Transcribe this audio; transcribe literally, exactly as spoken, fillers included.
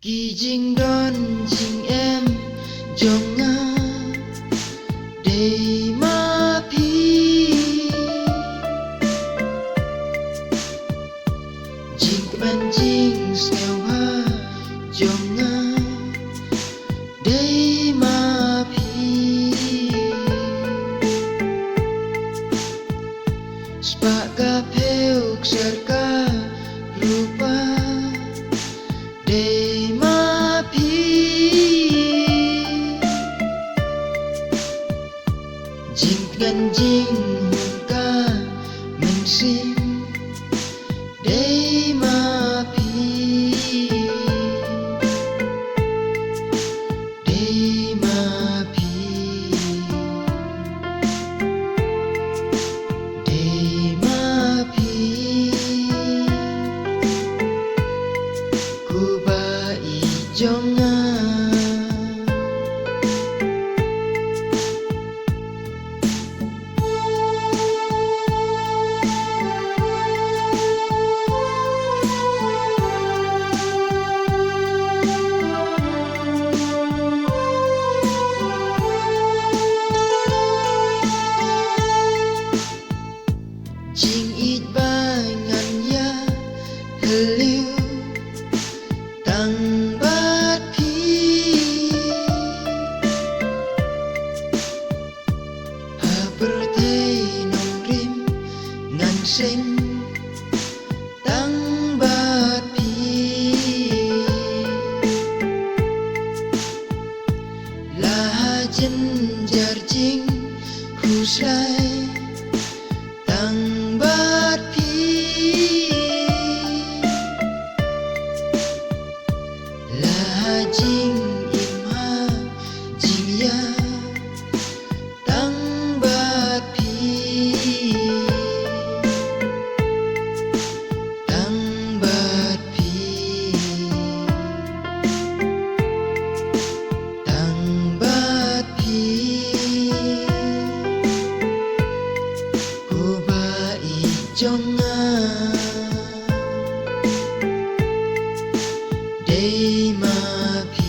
Ki jingdon jingem jong nga dei ma phi. Jingkmen jingsngewbha jong nga dei ma phi. Spah ka phew ksiar ka rupa dei ma phi. Jingkmen jinghun ka mynsiem dei ma phi. Dei ma phi. Dei ma phi. Ko ba ïeit jong nga. Jingïeit ba ngan ïa hylliuh tang bad phi. Ha pyrthei nongrim ngan seng tang bad phi. La ha jynjar jingkhuslai tang bad phi. La ha jingim ha jingïap tang bad phi. Tang bad phi. Tang bad phi. Ko ba ïeit jong nga. Dei ma phi.